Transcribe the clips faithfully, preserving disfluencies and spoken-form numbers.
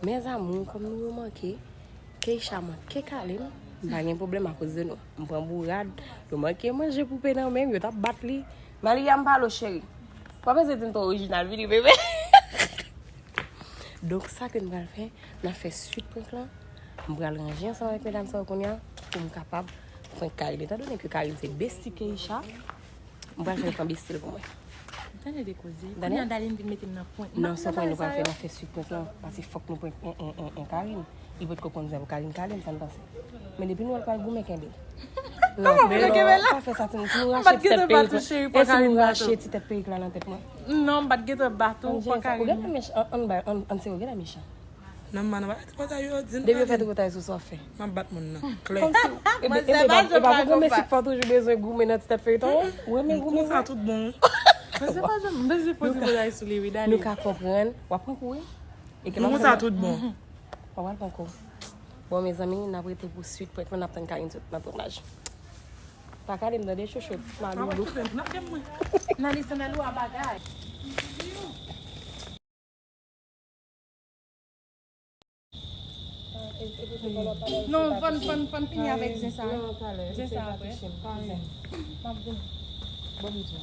Mes amours, kòm nou remake, Keisha manke kale m, m pa gen pwoblèm akoz de nou. M pran bourad, yo manke manje poupe nan men m, yo t ap bat li. Malia, m pale w, cheri. Pa bezwen di m twò orijinal, vini, bebe. Donk, sa ke n pral fè, n ap fè swit prank lan. M pral ranje ansanm avèk medam sa yo kounye a pou m kapab prank Karine. Etan done ke Karine se besti Keisha, m pral fè l pran besti l pou mwen. Tande de koze. Kounye a Darline vin mete m nan prank. Non, se prank nou pral fè, n ap fè swit prank lan. Paske fòk nou prank en, en, en, en Karine. Li potko konn sa pou Karine kale m, sa n panse. Men depi nou wè l pral goumen, kenbe l. Non, non, pa fè sa, timoun. Si nou rache ti tèt perik la, e si nou rache ti tèt perik la nan tèt mwen? Non, m pa t gentan bat ou, fò Karine. Ou gentan mechan, ann, ann, ann, ann serye, ou gentan mechan. Non, man, pa fè tripotay yo, di n. Depi yo fè tripotay sou sa w fè. M ap bat moun nan. Klè. Kòmsi, e pa pou goumen si fò toujou bezwen goumen nan ti tèt feyton. Ou renmen goumen sa tout bon. Men se pa janm, m bezwen fè tripotay sou li, wi, Dani. Nou ka konprann. W ap pran kou, wi. Nou konsa tout bon. W ap pran kou. Bon, mezanmi, n ap rete pou swit prank lan, n ap tann Karine sot nan tounaj. Pa kale m tande, chouchout. Maloulou. Nan li sandal ou a bagay. Non, fò n, fò n, fò n fini avèk zen sa. Zen sa apre. M ap vini. Bon, m di w,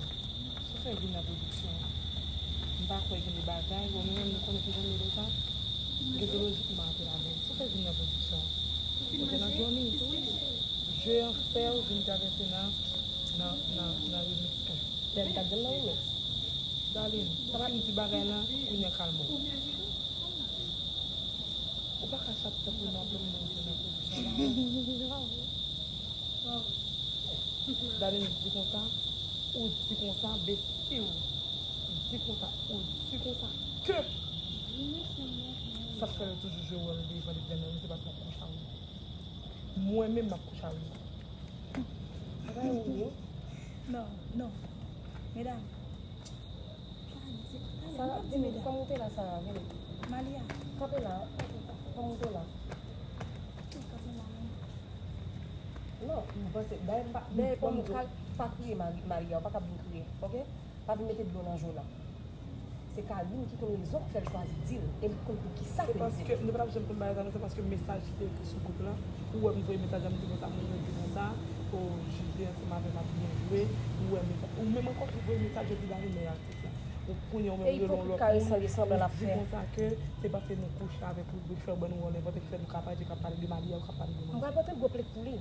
si w fè vin nan pwodiksyon, m pa kwè gen de bagay, bon, nou menm nou konnen ki jan m ye deja, gen de lojik m ap apèl avè w. Si w fè vin nan pwodiksyon, ou te nan Johnny tou, wi. Je an fè w vin travèse nan, nan, nan, nan remix la. Lè m t ap vin nan remix. Darline, ou fin di bagay lan, kounye a kalme w. Ou pa ka chak tan pou nou ap lonmen nan pwodiksyon la. Darline di konsa, ou di konsa, besti w. Di konsa, ou di konsa ke sa k fè yo toujou jwe wòl devan de grann nèg, se pa pou kouch a ou. Mwen menm m ap kouch a ou. Non, non. Medam, Sara, di m, kòman w te la, Sara, vini. Malia. Kanpe la, kòman w te la? Kanpe la, wi. Non, m panse, dayè m pa, dayè kòm ou ka pa kriye Mari-, Malia, ou pa ka vin kriye, oke? Pa vin mete dlo nan je w la. Se Karine ki konn rezon k fè l chwazi di l, e li konn pou kisa ke l di l. Se paske, nou pa t ap janm konn bagay sa, non, se paske mesaj ki te ekri sou gwoup lan, ou wè m voye mesaj la, m di konsa, moun yo di konsa, o, jije ansanm avè m ap byen jwe, ou wè mesaj, ou menm ankò ki voye mesaj yo di Darline, men Kounye a ou menm ou rele yon lòt moun, ou di konsa ke se paske nou kouche avèk Wilgo ki fè w ban nou wòl enpòtan, ki fè nou ka pale, ka pale de Malia, ou ka pale de moun. M pral pote l gwo plet pou li.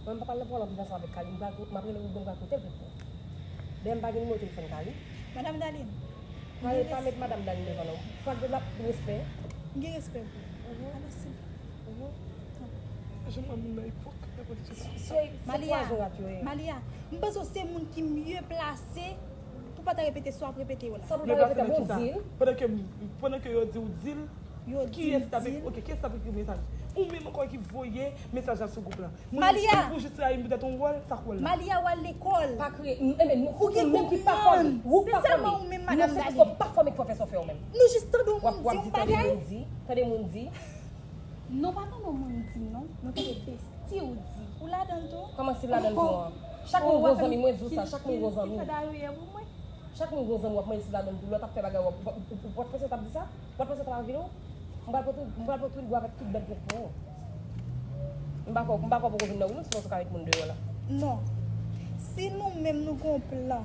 Mwen, m pa pral nan pwoblèm ansanm avèk Kali. M pral, m ap rele Wilgo, m pral pote l plet pou ou. Dayè, m pa gen nimewo telefòn Kali. Madanm Darline. Pa, pa met madanm Darline devan non. Fòk gen respè. M gen respè pou ou. Alò, silvouplè. Malia, Malia, m panse w se moun ki mye plase pou pa ta repete sa w ap repete yo la. Sa pou ta repete, bon, di l. Pandan ke, pandan ke yo di w di l, kiyès t ap, ok, kiyès t ap ekri mesaj? Ou menm ankò ki voye mesaj la sou gwoup la. Malia, ou jis rayi m poutèt yon wòl, sa k wòl la? Malia, w al lekòl. Pa kriye. Ou gen konprann. Espesyalman ou menm, madanm Darline. Ou pa fòme k fò fè sa w fè w menm. Nou jis tande yon moun di yon bagay. Tande moun di. Non, pa tande yon moun di non. Nou tande besti w di. Ou ladan l tou? Kòman si m ladan l tou an? Chak moun gon zanmi, mwen di w sa, chak moun gon zanmi. Chak moun gon zanmi w ap mande si m ladan l tou. Lè w t ap fè bagay, w ap, w ap, w ap panse w t ap di sa? W ap panse w t ap avili w? M pral pote, m pral pote Wilgo avèk tout bèl pwent pou ou. M pa kwè, m pa kwè w poko vin nan remix, non, se ka met moun deyò la. Non. Si nou menm nou gon plan,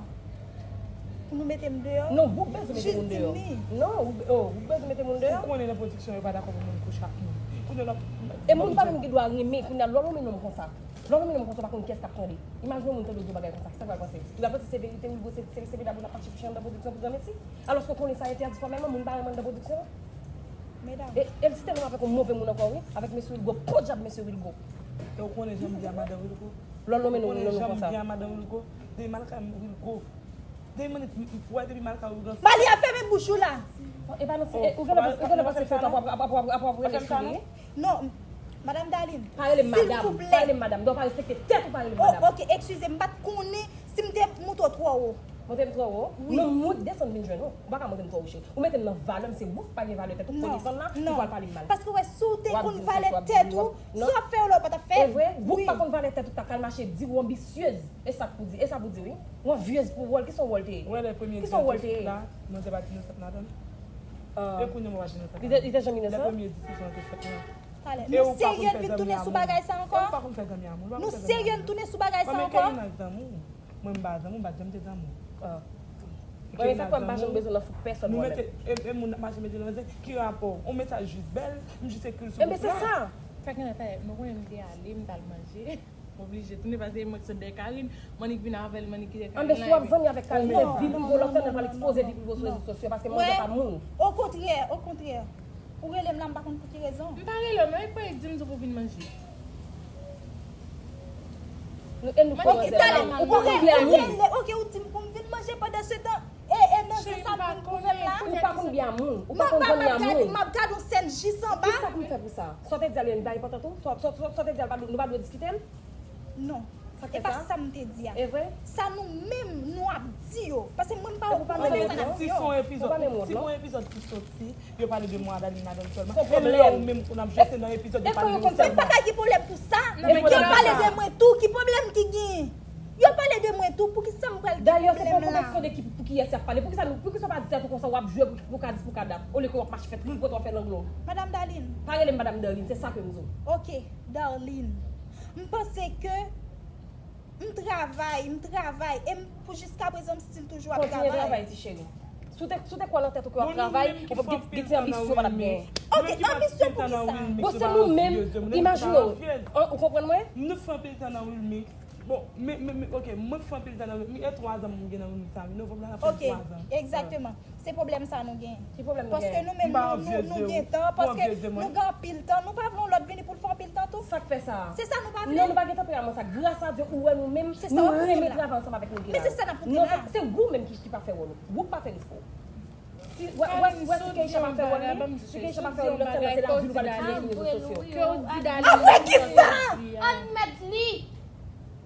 pou nou mete m deyò? Non, ou bezwen mete moun deyò. Non, ou, oh, ou bezwen mete moun deyò. Ou konnen nan pwodiksyon yo pa dakò pou moun kouche ak moun. Kounye a l ap... E moun pa menm gen dwa renmen, kounye a lè w renmen nonm konsa. Lè w renmen nonm konsa, w pa konn kiyès k ap tande. Imajine yon moun tande w di yon bagay konsa, kisa l pral panse? Li pral panse se verite, wi, se, se, se medam yo n ap mache kouche anndan pwodiksyon pou granmesi. Alòske w konnen sa entèdi fòmèlman, moun pa renmen anndan pwodiksyon an. Medam. E, e l sitèlman avèk yon move moun ankò, wi, avèk mesye Wilgo, podyab mesye Wilgo. E w konnen jan m di a madan Wilgo? Lè w nonmen nou, nou konsa. Jan m di a madan Wilgo, depi m al kay Wilgo. Depi m, m, m, wè depi m al kay Wilgo. Malia, fèmen bouch ou la! E pa nan, e, ou genlè panse, ou genlè panse fè tan pou ap, ap, ap, ap, ap, ap rele sou li. Non, madanm Darline, silvouplè. Pa rele m madanm, pa rele m madanm. Donk, pa respekte tèt ou, pa rele m madanm. Oh, ok, eskize m, m pa t konnen si m te monte w twò wo. Monte m twò wo? Wi. Non, m monte, desann vin jwenn ou. Ou pa ka monte m twò wo, cheri. Ou mete m nan valè m, se ou k pa gen valè tèt ou, k konn desann la, ou pral pale m mal. Paske wè, si w te konn valè tèt ou, sa w ap fè yo la, ou pa t ap fè. E vre, ou pa konn valè tèt ou, t ap kal mache di ou anbisyez. E sa pou di, e sa pou di, wi. Ou anvyez pou wòl, ki son wòl te ye? Wè, lè premye di an te fèt la, manzè pa t inosan ladan l. E kounye a mwen pa janm nan sa. Li te, li te janm inosan? Lè premye diskisyon an te fèt lan. Talè. Nou serye n vin tounen sou bagay sa ankò? Ou pa konn fè zanmi a moun. Nou serye n tounen sou bagay sa ankò? Mwen, Karina zanmi w. Mwen, m pa zanmi w, m pa janm te zanmi w. Mwen, men sa kwè m pa janm bezwen nan fout pèsòn mwen menm. Nou mete, e, e moun ap mache mete nan zen, ki rapò? On mesaj jis bèl, m jis ekri l sou group la. Enben, se sa. Fè gen lè, fè, mwen konnen m te ale, m t al manje. M oblije tounen paske mwen ki sot dèyè Karine, m annik vin avè l, m annik kite Karine la. Anben, si w ap zanmi avèk Karine, se vi prive w l ap fè, nan pral ekspoze vi prive w sou rezo sosyo, paske manzè pa moun. Okontrè, okontrè. Ou rele m la, m pa konn pou ki rezon. M pa rele w, non, e pa di m di w pou vin manje. Nou, e nou kòmanse la, ou pa konn vle moun. Ok, ou di m pou m vin manje pandan se tan. E, e nan zen sa m vin pou fè m la. Ou pa konn byen moun, ou pa konn zanmi a moun. M ap gade yon sèn jis anba. Kisa pou m fè pou sa? Sa w te di a li, li pa enpòtan tou? Sa, sa, sa, sa w te di a, nou pa dwe diskite l? Non. E pa sa m te di a. E vre? Sa nou menm, nou ap di yo. Paske mwen, m pa okouran sa n ap di yo. Si se yon epizòd, si se yon epizòd ki soti, yo pale de mwen a Darline ladan l sèlman. E lè ou menm pou n ap jwe, se nan epizòd yo pale de ou sèlman. Mwen pa ka gen pwoblèm pou sa. Yo pale de mwen tou, ki pwoblèm ki gen? Yo pale de mwen tou, poukisa m pral gen pwoblèm la? Dayè, se pa yon konpetitsyon de ki, pou kiyès y ap pale. Poukisa nou, poukisa w pa di tèt ou konsa w ap jwe pou, pou ka dis, pou ka dat, olye ke w ap mache fè tripotay w ap fè langlo? Madanm Darline. Pa rele m Madanm Darline, se sa ke m di w. Ok, Darline. M panse ke M travay, m travay, e m, pou jiskaprezan, m still toujou ap travay. Kontinye travay, ti cheri. Si w te, si w te kwè nan tèt ou ke w ap travay, ou p ap gen, gen ti anbisyon ou pa t ap genyen. Ok, anbisyon pou kisa? Bon, se nou menm, imajine w, an, ou konprann mwen? Nou fè anpil tan nan Wilmix. Bon, men, men, men, ok, mwen fè anpil tan nan Wilmix. E twa zan m gen nan Wilmix sa, wi. Novanm la, n ap fè twa zan. Ok, egzakteman. Se pwoblèm sa nou genyen. Ki pwoblèm nou genyen? Paske nou menm, nou, nou, nou gen tan, paske nou gen anpil tan, nou pa vle yon lòt vini pou l fè anpil tan tou. Sa k fè sa? Se sa nou pa vle. Non, nou pa gen tanperaman sa. Gras a Dye, ou wè nou menm, nou renmen travay ansanm avèk nou ki la. Men se sa n ap pote la. Non, se, se ou menm ki, ki pa fè wòl ou. Ou pa fè respè w. Si, wè, wè, wè, si Keisha pa fè wòl li, si Keisha pa fè wòl li, lòt sèl nan se lavi nou pral ekspoze sou rezo sosyo. Ke w di Dali. Admèt li!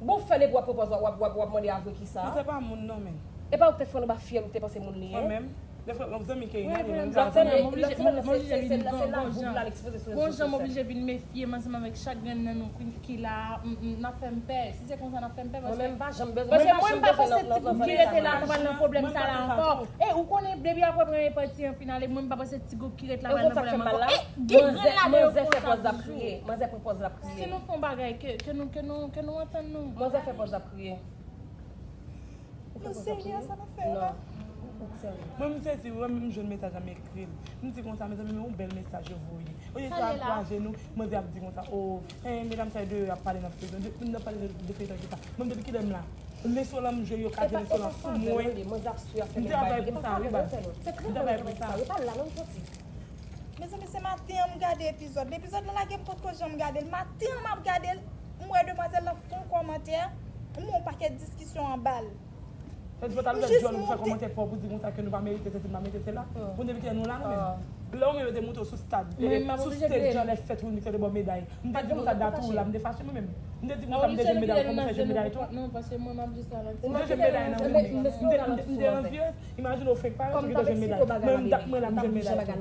Bon, fè l epi w ap pwopòze, w ap, w ap, w ap mande avwe kisa? Li se pa moun non, men. E pa ou ki te fè l anba fyèl, ou te panse moun li ye? Mwen menm, lè fwa, yon zanmi ke Ina, li menm. Lòt sèl nan, lòt sèl nan, se, se, se, se lavi pou l al ekspoze sou rezo sosyo. Gon jan m oblije vin mefye m ansanm avèk chak grenn nan nou ki, ki la, m, m, n ap fè m pè. Si se konsa n ap fè m pè, paske, paske mwen m pa panse ti gwoup ki rete la pral nan pwoblèm sa la ankò. E ou konnen, depi apre premye pati an fin ale, mwen m pa panse ti gwoup ki ret la pral nan pwoblèm ankò. E gen grenn ladan yo konsa toujou. Manzè fè pòz l ap kriye. Si nou fè yon bagay, ke, ke nou, ke nou, ke nou antann nou. Manzè fè pòz l ap kriye. Ou fè pòz l ap kriye? Non. Ou serye? Mwen, m sezi, mwen, m jwenn mesaj la, m ekri l. M di konsa, mezanmi, men yon bèl mesaj yo voye. Olye yo ankouraje nou, manzè ap di konsa, o, en, medam sa yo deyò, y ap pale nan feyton. Depi n ap pale de, de feyton ki sa. Mwen, depi kilè m la? Leson lan m jwe, yo kaze leson lan sou mwen. M travay pou sa, wi, baz. M travay pou sa. Yo pa la, non, m santi. Mezanmi, se maten an m gade epizòd. Epizòd lan lage m potko janm gade l. Maten an m ap gade l, m wè demwazèl lan fè yon kòmantè, m wè yon pakèt diskisyon anba l. Sa di fò ta nou fè dyòl, nou fè kòmantè fò pou di konsa ke nou pa merite sesi, nou pa merite sela. Bon, depi kilè nou la, nou menm? Lè ou menm yo te moute w sou stad, sou stage an, lè fèt ou, nou te bò meday. M te di konsa dat ou la, m te fache mwen menm. M te di konsa m te jwenn meday, kòman fè jwenn meday tou? Non, paske mwen m ap jis ralanti. M te jwenn meday nan Wilmix. M te, m te, m te anvyez. Imajine w fenk parèt, ou gentan jwenn meday. Mwen menm dat mwen la, m jwenn meday tou.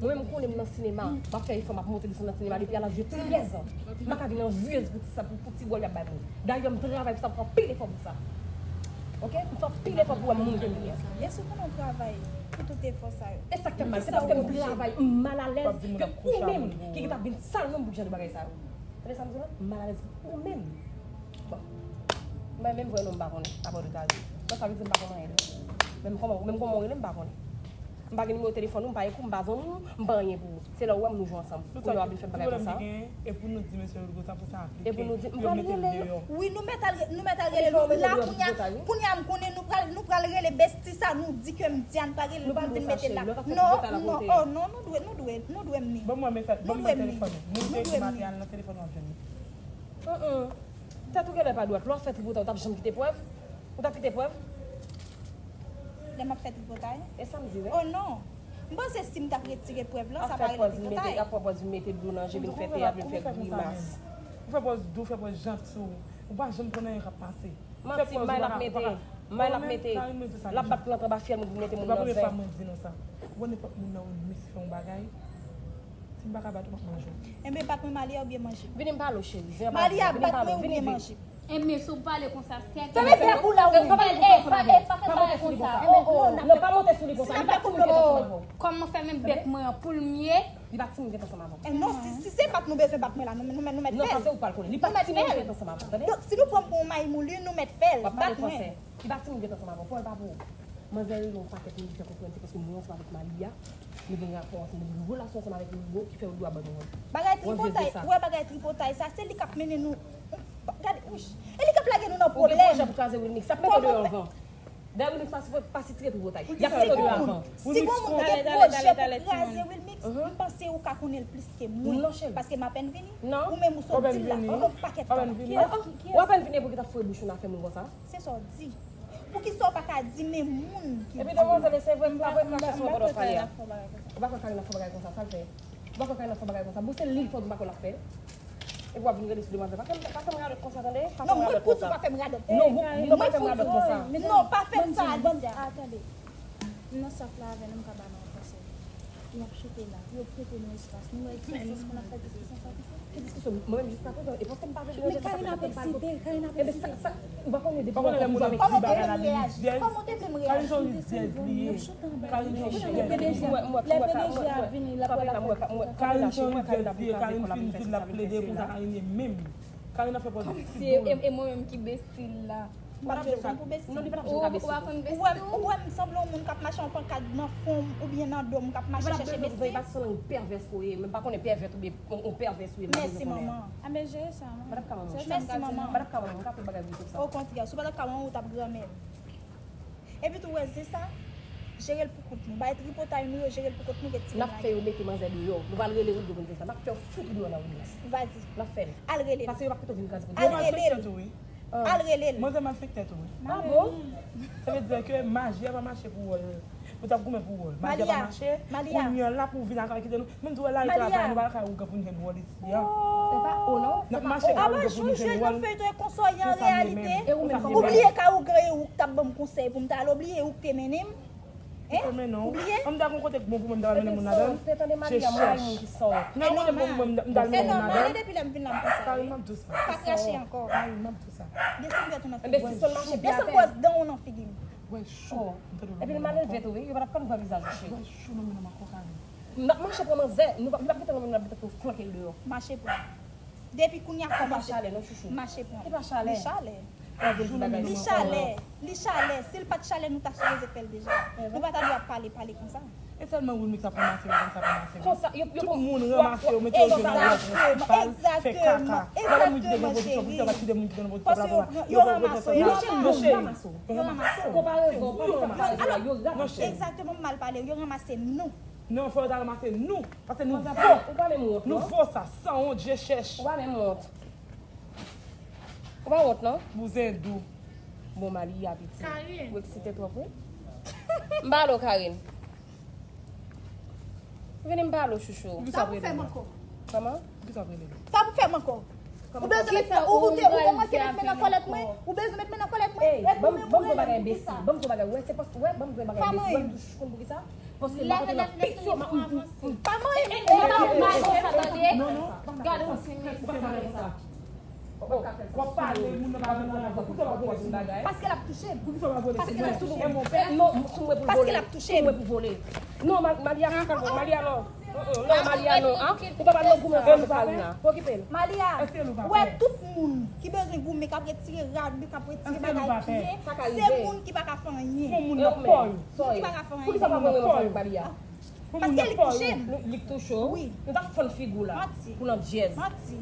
Mwen menm konnen m nan sinema, m ap fè efò, m ap monte desann nan sinema depi a laj de trèz an. M pa ka vin anvyez pou ti sa, pou, pou ti wòl y ap bay moun. Dayè m travay pou sa, m fè anpil efò pou sa. Ok? M fè anpil efò pou wè moun ke m ye. Èske w konnen w travay pou tout efò sa yo? E sa k fè m mal, se paske m travay, m malalèz ke ou menm ki gentan vin sal non m pou jan de bagay sa yo. Tande sa m di w la? M malalèz pou ou menm. Bon. Mwen menm vrè non m pa konnen, apa w te ka di. Mwen sa vle di m pa konn anyen. Menm kòman, menm kòman w rele m pa konnen. M pa gen nimewo telefòn ou, m pa ekri w, m pa zanmi w, m pa anyen pou ou. Se lè w wè m nou jwe ansanm. Pou lè w ap vin fè m bagay konsa. Pwoblèm ki gen, e pou nou di mesye Rodrigo sa pou sa aplike. E pou nou di, m pral rele l. Wi, nou mèt al, nou mèt al rele l la kounya. Kounya m konnen nou pral, nou pral rele besti sa, nou di ke m di a n pa rele l pou m vin mete l la. Non, non, oh non, nou dwe, nou dwe, nou dwe m li. Ban mwen mesaj, ban mwen telefòn ou. Nou dwe m li. Maten al nan telefòn ou ap jwenn li. Tèt ou genlè pa dwat. Lè w ap fè tripotay, ou t ap janm kite prèv? Ou t ap kite prèv? Lè m ap fè tripotay? E sa m di, wi. Oh non! M panse si m t ap retire prèv lan, sa pa rele tripotay. Ap fè pòz, mete dlo nan je, vin fè teyat, vin fè grimas. Ou fè pòz dou, fè pòz janti, ou pa janm konn anyen k ap pase. Manti, may l ap mete, may l ap mete, l ap bat plant anba fyèl moun pou mete moun nan zen. Ou pa premye fwa mwen di nou sa. Ou wè nenpòt moun nan yon mis fè yon bagay, si m pa ka bat ou, m ap manje w. Enben, bat mwen, Malia, oubyen manje m. Vini m pale w, cheri. Zen an pa di, vini m pale w, vini vit. Enben, si w pale konsa, sèk. Fèmen bèk ou la, ou menm. Pa pale konsa, pa pale konsa. Oh, oh. Non, pa monte sou li konsa. Li pa timoun ki gentan ansanm avè w. Kòman fèmen bèk mwen an pou l m ye? Li pa timoun ki gentan ansanm avè w. Eh, non, si, si se bat nou bezwen bat mwen la, nou, nou, nou mèt fè l. Non, sa se ou k pral konnen. Li pa timoun ki gentan ansanm avè w, tande? Donk, si nou pran m pou yon may mouli, nou mèt fè l, bat mwen. Li pa timoun ki gentan ansanm avè w. Pòl pa pou ou. Manzè rele yon pakèt moun ki fè konprann se paske mwen ansanm avèk Malia, nou gen rapò ansanm, nou gen relasyon ansanm avèk Hugo ki fè Hugo abandone mwen. Bagay tripotay, ou wè bagay tripotay sa, se li k ap mennen nou. Gade, wouch. E li k ap lage nou nan pwoblèm. Ou gen pwojè pou kraze Wilmix, sa mete w deyò anvan. Dayè Wilmix pa, pa sitire tripotay. Y ap mete w deyò anvan. Si gon moun gen pwojè pou kraze Wilmix, m panse ou ka konnen l plis ke mwen. Paske m apèn vini. Ou menm ou sot di l la, ou gon pakèt tan. Ou apèn vini pou ki ta foure bouch ou nan afè moun konsa? Se sa w di. Poukisa w pa ka di men moun ki di? Epi demwazèl, se vre, m pa vre krache sou mwen pandan w ap pale a. Ou pa kwè Karina fè bagay konsa, sa l fè? Ou pa kwè Karina fè bagay konsa? Bon, se li l fè, ou pa kwè l ap fè l? Epi w ap vin rele sou demwazèl. Pa fè m, pa fè m radòt konsa, tande? Pa fè m radòt konsa. Non, mwen fout ou pa fè m radòt konsa. Non, pa fè m sa, Alicia. Tande. M nan staff la avè nou, m ka ba nou yon konsèy. Y ap chante la. Yo prete nou espas. Nou wè egzèsis pou n ap fè diskisyon sa ki fèt. Ki diskisyon? Mwen menm jiskaprezan, e paske m pa vle deranje sa, paske m pa vle. Karina ap eksite. Enben, sa, sa, ou pa konnen depi lontan m toujou ap eksite. Kòman w te vle m reyaji? Kòman w te vle m reyaji? Karina se yon rizyèz li ye. Karina se yon rizyèz li ye. Lè P D G a vini, l ap wè l ap fè diskisyon. Karina se yon rizyèz li ye. Karina fin di l ap plede pou sa Karina ye menm. Karina fè pòz. Kòmsi e, e mwen menm ki besti l la. M pa t ap jwe w ka, non, li pa t ap jwe w ka besti. Ou wè m, ou wè m sanble yon moun k ap mache yon pankad nan fon m oubyen nan do m k ap mache chèche besti. Li pa t ap bezwen, li pa t sanble yon pèvès ke w ye, men m pa konnen pèvès oubyen yon, yon pèvès ou ye, m pa bezwen konnen. Mèsi, manman. Anben jere sa, manman. M pa t ap ka manman. Mèsi, manman. M pa t ap ka manman, m ka fè bagay pou sa. Okontrè, si w pa t ap ka manman, ou t ap granmè m. Epi tou, w wè zen sa, jere l pou kont nou. Bay tripotay nou yo, jere l pou kont nou, ret tire nage. N ap fè yo mete manzè deyò. Nou pral rele Wildo pou n fè sa. N ap fè yo fout Wildo nan Wildo. Vazi. N ap fè l. Al rele l. Paske yo p ap kite w vin kraze kont yo. Al rele l. Al rele l. Manzè malfektè tou wi. Ah bon? Sa vle di ke maji a pa mache pou wòl. Ou t ap goumen pou wòl. Maji a pa mache. Malia. Kounye a la pou w vin al kite nou. Menm tou wè la travay, nou pa al kay ougan pou n jwenn wòl isi a. Se pa o non. N ap mache kay ougan pou nou jwenn wòl. Ou bliye kay ougan e ou k t ap ban m konsèy pou m ta al, ou bliye ou k te mennen m. Ou bliye? An m ta gon kote k bon pou mwen, m ta al mennen moun ladan l. Se chèch. Nan yon kote k bon pou mwen, m ta al mennen moun ladan l. Depi lè m vin la m konsa. Karina m ap di w sa. Pa krache ankò. Karina m ap di w sa. Desann tèt ou nan figi m. Desann gwòs dan w nan figi m. Wè cho. Epi l malelve tou wi, yo pa t ap konn vwè vizaj ou cheri. Wè cho nan men m ankò Karina. N ap mache pran manzè, nou p ap, li p ap gentan nan men nou, l ap gentan flanke l deyò. Mache pran. Depi kounye a kòmanse. Li pa chalè non chouchou. Mache pran. Li pa chalè. Li chalè. Li chalè. Li chalè. Si l pa t chalè, nou ta sipoze fè l deja. Nou pa ta dwe ap pale, pale konsa. E sèlman Wilmix ap ranmase yo konsa, ranmase yo. Konsa, yo, yo tout moun ranmase yo, mete yo jwe nan wòl prensipal, fè kaka. Wè lè moun ki te gen pozisyon pou yo t ap kite moun ki te nan pozisyon pa pou yo ranmase yo. Yo ranmase yo. Yo ranmase yo. Konparezon, pa ranmase yo, yo ranmase yo. Egzakteman, m mal pale. Yo ranmase nou. Non, fò yo ta ranmase nou. Paske nou vo. Ou pa menm wont non. Nou vo sa, sanwont, je chèch. Ou pa menm wont. Ou pa wont non. Bouzen dou. Bon, Malia piti. Ou eksite twòp wi. M pale w Karine. Vini m pale w chouchou. Sa pou fè m ankò. Kòman? Sa pou fè m ankò. Ou bezwen met, ou, ou te, ou kòmanse met men nan kòlèt mwen. Ou bezwen met men nan kòlèt mwen. Epi ou menm ou rele m pou kisa? Ban m di w bagay, wè, se paske, wè, ban m di w bagay, besi, ban m di w chouchou pou kisa? Paske m pa kote nan pik yo, m ap, m, m, m. Pa manyen m. E pa ou mal konsa, tande. Non, non. Gade yon sou mwen. Ou pa ka fè sa. W ap pale, moun nan pa vle konn ankò. Poukisa w pa vole sou mwen? Paske l ap touche m. Poukisa w pa vole sou mwen? Paske l ap touche m. E mon pè, non, sou mwen pou l vole. Paske l ap touche m. Sou mwen pou vole. Non, Ma-, Malia, kalme w. Malia, non. Non, Malia, non, an. Ou pa pale nan goumen ansanm avèk Karina. Pa okipe l. Malia, ou wè tout moun ki bezwen goumen, k ap retire rad, k ap retire bagay ki ye, se moun ki pa ka fè anyen. Pou moun nan pòy. Moun ki pa ka fè anyen. Poukisa w pa pran revanj avèk Malia? Paske li touche m. Li, li touche w? Wi. Nou t ap fann figi w la. Manti. Pou nan dyèz. Manti.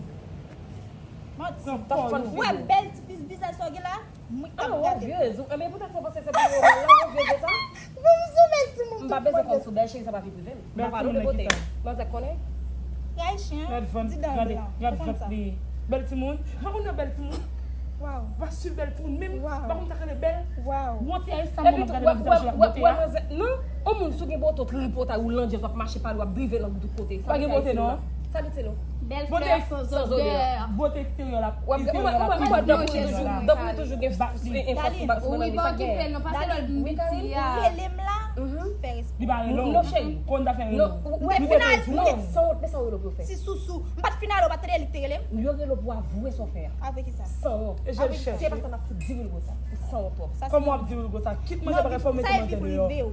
Manti. T ap fann figi w. Ou wè bèl ti vi-, vizaj sa w gen la? Mwen k t ap gade. Ah, ou vyez. Ou, enben, poutèt sa w panse se pou ou mal la, ou vyez sa? Bon, m sou bèl timoun. M pa bezwen konn sou bèl, cheri, sa pa vi prive m. M pa pale w de bote. Manzè konnen. Rad vant, gade, rad vant li. Bèl timoun. Ou pa konn nan bèl timoun? Waw. Ou pa swiv bèl timoun menm? Waw. Ou pa konn sa k rele bèl? Waw. Wonte a, e sa mwen ap gade nan vizaj la, wonte a. Non, yon moun si w gen bote w tripotay ou landjèz w ap mache pale w ap drive lang tout kote. Sa pa gen bote non. Sa ki se non? Bèl flè san zodè. Bote eksteryè la, enteryè la. Wè, wè, wè, dan pou li toujou gen enfans sou madanm li, sa gen. Ou pa okipe l non, pase lòt miti a. Ou rele m la, fè respè. Li pa rele w. Non, cheri. Konn ta fè rele w. Ou te fin al, non. Men sa w rele w pou yo fè? Ti sousou. M pa t fin ale, w pa t tande li k te rele m? Yo rele w pou avwe sa w fè a. Avwe kisa? Sanwont. E jèl chèche. Se pa sa m ap fout di w, Wilgo, sa. Ou sanwont twòp. Kòman w ap di Wilgo sa? Kit manje pa ka fè w mete manje deyò.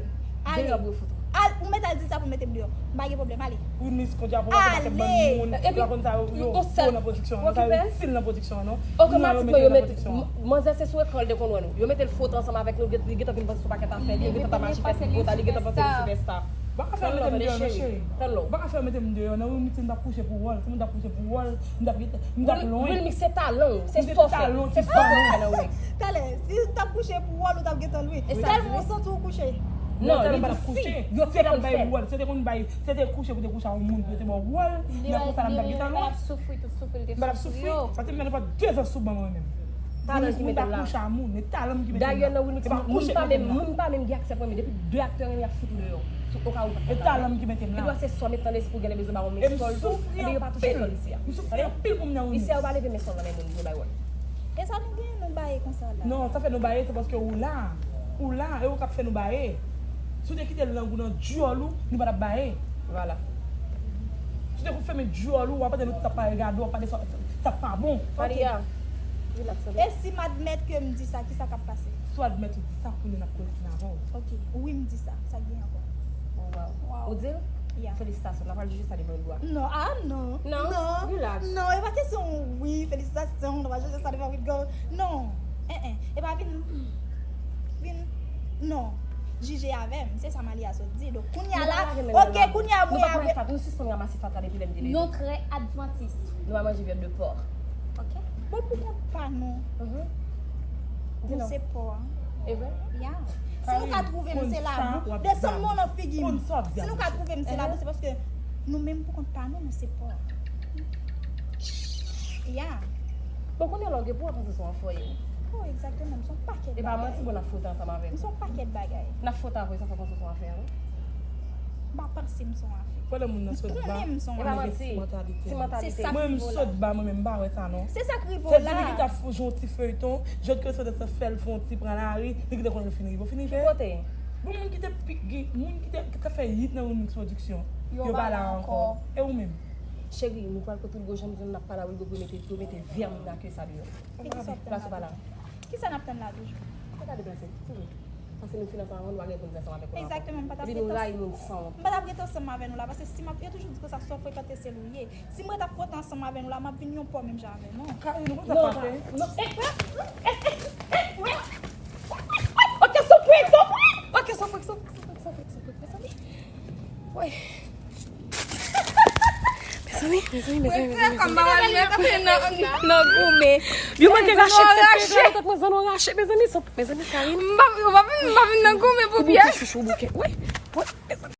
Deyò pou yo fout ou. Al, ou mèt al di sa pou mete m deyò. M pa gen pwoblèm, ale. Wilmix, kounye a pou w pa kèk bann moun, w pa konn sa yo, yo fò nan pwodiksyon an, sa yo itil nan pwodiksyon an, non. Otomatikman, yo mete, manzè se sou ekran l te konn wè nou. Yo mete l foto ansanm avèk nou, li gentan vin panse se yon pakèt afè, li gentan pa mache fè sipòta, li gentan panse li sipèsta. Ou pa ka fè yo mete m deyò, non, cheri. Ou pa ka fè yo mete m deyò, non, Wilmix, m t ap kouche pou wòl. Si m t ap kouche pou wòl, m t ap, m t ap lwen. Wilmix, se talan w, se sa w fè. Se sa w fè nan Wilmix. Talè, si w t ap kouche pou wòl, ou t ap gentan lwen. Tèlman w santi w kouche. Non, li di si yo te konn fè l. Si yo te konn bay wòl, si yo te konn bay, si yo te kouche pou te kouche a yon moun, pou yo te ba w wòl, nan konsa la m t ap gentan lwen. M pa t ap soufri, tout soufri l te soufri yo. Sa te fè nenpòt de zan sou ban mwen menm. Talan ki mete m la. Dayè, nan Wilmix, moun pa menm, moun pa menm gen aksè pou mwen, depi de aktè renmen y ap fout ou deyò. Sou okawou pa fè talan. E talan ki mete m la. Li dwe se swa met nan lespri w genlè bezwen ba w men sòl tou, epi yo pa touche sòl isi a. M soufri anpil pou m nan Wilmix. Isi a yo pa leve men sòl nan men moun pou yo bay wòl. E sa nou gen, nou baye konsa la. Non, sa fè nou baye, se paske ou la. Ou la, e ou k ap fè nou baye. Si w te kite lang ou nan dyòl ou, nou pa t ap baye. Vwala. Si w te fèmen dyòl ou, w ap tande nou t ap pale gade, w ap pale sa, sa pa bon. Maria, relax, ok? E si m admèt ke m di sa, kisa k ap pase? Si w admèt ou di sa, kounye a n ap koze ansanm avè w. Ok, wi, m di sa. Sa k gen ankò? Oh, wow. Ou di l? Yeah. Felisitasyon. N a pral jije sa devan Wilgo a. Non, ah non. Non? Non. Relax. Non, e pa kesyon wi, felisitasyon, n a pral jije sa devan Wilgo. Non. Eh, eh. E pa vin, vin, non. Jije avè m, se sa Malia sot di. Donk, kounye a la, ok, kounye a, mwen avè. Nou pa pran fatra, nou sispann ranmase fatra depi lè m te leve. Nou trè advantis. Nou pa manje vyand de pò. Ok? Bon, pou kont pa nou. Mhm. Nou se pò a. E vre? Ya. Si nou ka twouve m, se labou. Desann men w nan figi m. Si nou ka twouve m, se labou, se paske nou menm pou kont pa nou, nou se pò a. Ya. Bon, kounye a la, w gen pou w ap panse se yon afè. Oh, egzakteman, m se yon pakèt bagay. E pa manti, bon, n ap fwote ansanm avè l. M se yon pakèt bagay. N ap fwote avè l, sa fè w panse se yon afè, wi. M pa panse m se yon afè. Pandan moun nan sot ba, m konnen m se yon afè. E pa manti. Ti mantalite. Ti mantalite. Se sa k rive w la. Mwen, m sot ba, mwen menm, m pa wè sa, non. Se sa k rive w la. Sèl di li gentan fè yon ti feyton, jòt ke sot sa fè l fè yon ti pran lari, li gentan konnen l fin rive. Ou fin rive? Ki kote? Bon, moun ki te pi, ki, moun ki te, ki te fè hit nan Remix Production, yo pa la ankò. E ou menm? Cheri, nou pral kote Wilgo, jan m di w, n ap pale a Wilgo pou mete, pou mete vyanm nan ke sa deyò. E kisa w ap tann la toujou? Kisa n ap tann la toujou? Ou pa ka deplase, toujou. Paske nou fin ansanm avè nou, nou pa gen pou n di ansanm avèk ou ankò. Egzakteman, m pa t ap ret ansanm. Epi nou rayi nou san wont. M pa t ap ret ansanm avè nou la, paske si m ap, yo toujou di konsa, sa w frekante se l ou ye. Si m ret ap fwote ansanm avè nou la, m ap vin yon pò menm jan avè nou. Kay, nou konn sa pase. Non, eh, eh, eh, eh, eh, eh. Ok, so prank, so prank. Ok, so prank, so prank, so prank, so prank, so prank, mezanmi. Woy. Mezanmi, mezanmi, mezanmi, mezanmi, mezanmi. Nan goumen. Yo manke rache, se pere, tèt mwen zanno rache, mezanmi, so, mezanmi, Karine. M pa, m pa vin, m pa vin nan goumen pou pyès. Ou bouke chouchou, ou bouke. Woy, woy, mezanmi.